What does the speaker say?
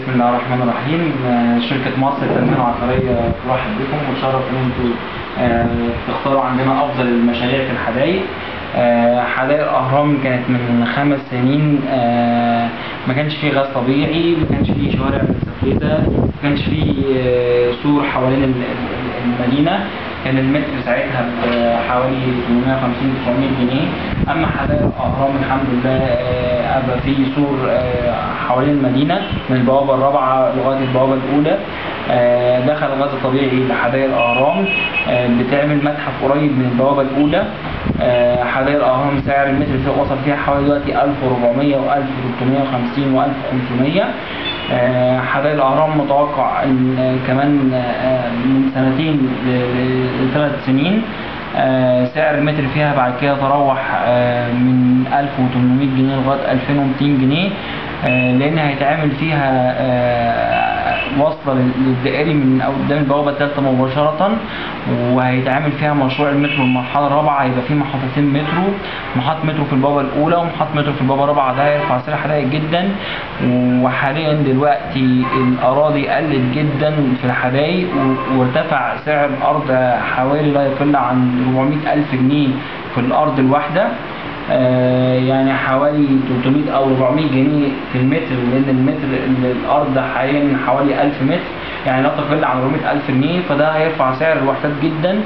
بسم الله الرحمن الرحيم. شركة مصر للتنمية العقارية ترحب بكم وتشرف إن انتوا تختاروا عندنا أفضل المشاريع في الحدائق. حدائق الأهرام كانت من 5 سنين ما كانش فيه غاز طبيعي، ما كانش فيه شوارع متسفلتة، ما كانش فيه سور حوالين المدينة. كان المتر ساعتها بحوالي 850 900 جنيه. اما حدائق الاهرام الحمد لله ابقى في سور حوالين المدينة من البوابة الرابعة لغاية البوابة الاولى. دخل غاز طبيعي لحدائق الاهرام، بتعمل متحف قريب من البوابة الاولى. حدائق الاهرام سعر المتر فيه وصل فيها حوالي دلوقتي 1400 و1350 و1500. حدائق الاهرام متوقع ان كمان من 2 ل 3 سنين سعر المتر فيها بعد كده تروح من 1800 جنيه لغاية 2200 جنيه، لان هيتعمل فيها واصله للدائري من قدام البوابة الثالثة مباشرة، وهيتعمل فيها مشروع المترو المرحلة الرابعة. هيبقى فيه محطتين مترو، محطة مترو في البوابة الاولى ومحطه مترو في البوابة الرابعة. ده هيرفع سعر الحدائق جدا. وحاليا دلوقتي الاراضي قلت جدا في الحدائق، وارتفع سعر الارض حوالي لا يقل عن 400,000 جنيه في الارض الواحدة، يعني حوالي 300 او 400 جنيه في المتر، لان المتر الارض حاليا حوالي 1000 متر، يعني لا تقل عن 400,000 جنيه. فده هيرفع سعر الوحدات جدا.